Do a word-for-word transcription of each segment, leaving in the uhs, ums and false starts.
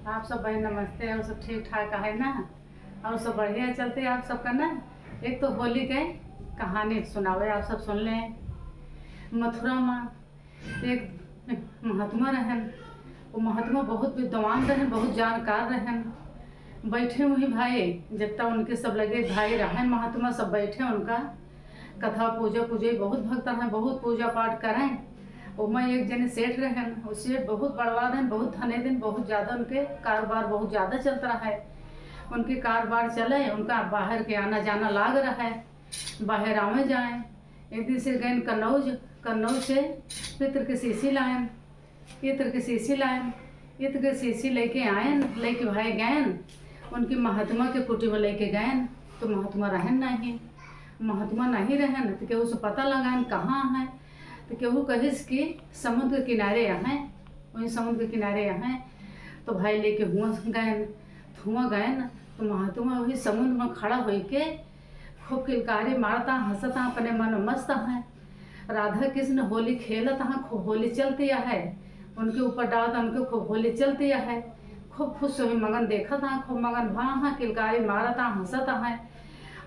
आप सब बहन नमस्ते, और सब ठीक ठाक है ना? और सब बढ़िया चलते आप सबका ना? एक तो होली के कहानी सुनावे, आप सब सुन लें। मथुरा में एक महात्मा रहन। वो महात्मा बहुत विद्वान रहन, बहुत जानकार रहन। बैठे हुए भाई, जितना उनके सब लगे भाई रहन, महात्मा सब बैठे उनका कथा पूजा पूजा बहुत भक्त रहन, बहुत पूजा पाठ करें। ओमा एक जने सेठ रहन, वो सेठ बहुत बड़वा रहन, बहुत धने दिन, बहुत ज्यादा उनके कारोबार बहुत ज्यादा चलत रहा है। उनके कारोबार चले, उनका बाहर के आना जाना लाग रहा है, बाहर आवे जाए। एक दिन से गए कन्नौज, कन्नौज से पितर के शीशी लायन, इत्र के शीशी लायन, इत्र के शीशी लेके आयन, लेके भाई गयन, उनके महात्मा के कुटी में लेके गयन, तो महात्मा रहन नहीं, महात्मा नहीं रहन, तो केहू से पता लगायन कहाँ है, तो केहू कहिस कि समुद्र के किनारे यहाँ, वहीं समुद्र के किनारे यहाँ। तो भाई लेके हुआ गयन, हुआ गयन, तो महात्मा वही समुद्र में खड़ा होके खूब किलकारी मारता, हंसता, अपने मन में मस्त है। राधा कृष्ण होली खेलत हैं, खूब होली चलती है, उनके ऊपर डालत, उनके खूब होली चलती है, खूब खुश हुई मगन देखत हैं, खूब मगन भा हैं, किलकारी मारत हैं, हंसत हैं।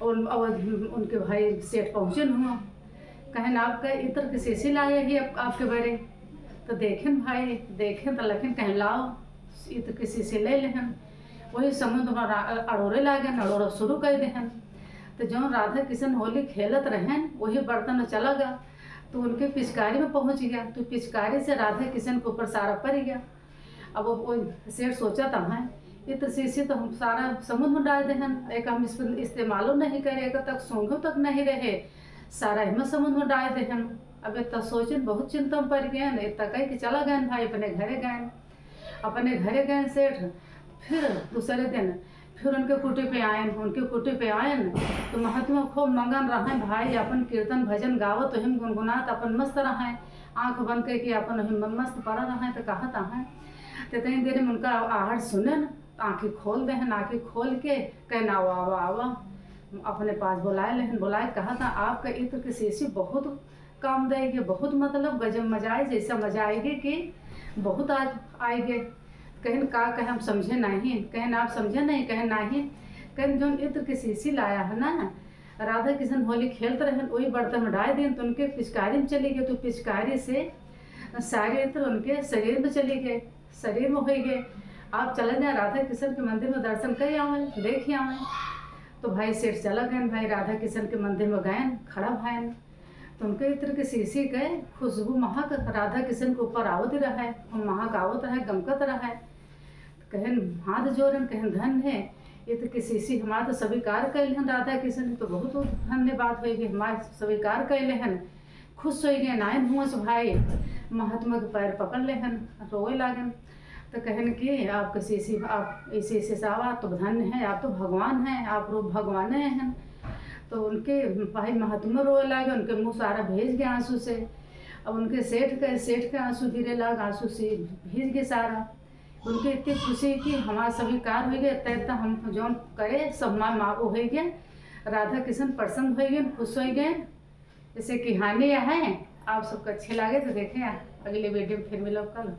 और अब उनके भाई सेठ पहुँचन हुआ, कहन आपका इत्र के शीशी लाए ही आप, आपके बरे। तो देखें भाई, देखें तो लखन कहन लाओ इत्र के शीशी ले लेहन। वही समुद्र में रा-, अड़ोरे लागन, अड़ोरा शुरू कर देहन। तो जौन राधा किशन होली खेलत रहन, वही बर्तन में चला गा, तो उनके पिचकारी में पहुँच गया, तो पिचकारी से राधा किशन के ऊपर सारा पड़ गया। अब वो, वो सेठ सोचत हैं, इत्र शीशी तो हम सारा समुद्र में डाल देहन, एक हम इस पर इस्तेमालो नहीं करे, एक तक सूंघो तक नहीं रहे, सारा ही में समुद्र में डाल देहन। अब इतना सोचन बहुत चिंता में पड़ गए, इतना कह के चला गए भाई, अपने घरे गए, अपने घरे गए सेठ। फिर दूसरे दिन फिर उनके कुटी पे आयन, उनके कुटी पे आयन तो महात्मा खूब मगन रहन भाई, अपन कीर्तन भजन गावत, वही में गुनगुनात अपन मस्त रहन, आँख बंद करके अपन वही में मस्त पड़ा रहन। तो कहत हैं, तो इतनी देर में उनका आहट सुनन, तो आँखें खोल देहन, आँखें खोल के कहन, "आवा, आवा, आवा।" अपने पास बुलाए लेहन, बुलाए कहत हैं, "आपका इत्र के शीशी बहुत काम देगी, बहुत मतलब गजब मजा आए, जैसा मजा आएगी कि बहुत आज आएगी।" कहन, "का कहे, हम समझे नहीं।" कहन, "आप समझे नहीं?" कहन, "नहीं।" कहन, "जौन इत्र के शीशी लाया है ना, राधा किशन होली खेलत रहन, वही बर्तन में डाल देन, तो उनके पिचकारी में चली गई, तो पिचकारी से सारे इत्र उनके शरीर में चली गए, शरीर में हो गए। आप चले जाए राधा किशन के मंदिर में, दर्शन कर आवे, देख आवे।" तो भाई सेठ चला गए, भाई राधा किशन के मंदिर में गए, खड़ा भयन, तो उनके इत्र के शीशी के खुशबू महक राधा किशन के ऊपर आवत रहे, और महक आवत रहे, गमकत रहे। कहन, हाथ जोड़न, कहन, "धन्य है, इत्र के शीशी हमार तो स्वीकार कैले हन राधा किशन, तो बहुत बहुत धन्यवाद होई गए, हमार स्वीकार कैले हन।" खुश हो गए, नायन हुआ से भाई महात्मा के पैर पकड़ लेहन, रोए लागन। तो कहन कि आपके शीशी, आप इसी से आवा तो धन्य है, आप तो भगवान हैं, आप रूप भगवान हैं। तो उनके भाई महात्मा रोए लागे, उनके मुँह सारा भीज गए आंसू से। अब उनके सेठ के, सेठ के आंसू गिरे लाग, आंसू से भीज गए सारा। उनके इतनी खुशी कि हमार स्वीकार हो गए, तय तो हम जौन करे सब हमार माँ हो गए, राधा किशन प्रसन्न हो गए, खुश हो गए। जैसे कि कहानी है, आप सबको अच्छे लागे तो देखें, अगले वीडियो में फिर मिलब कल।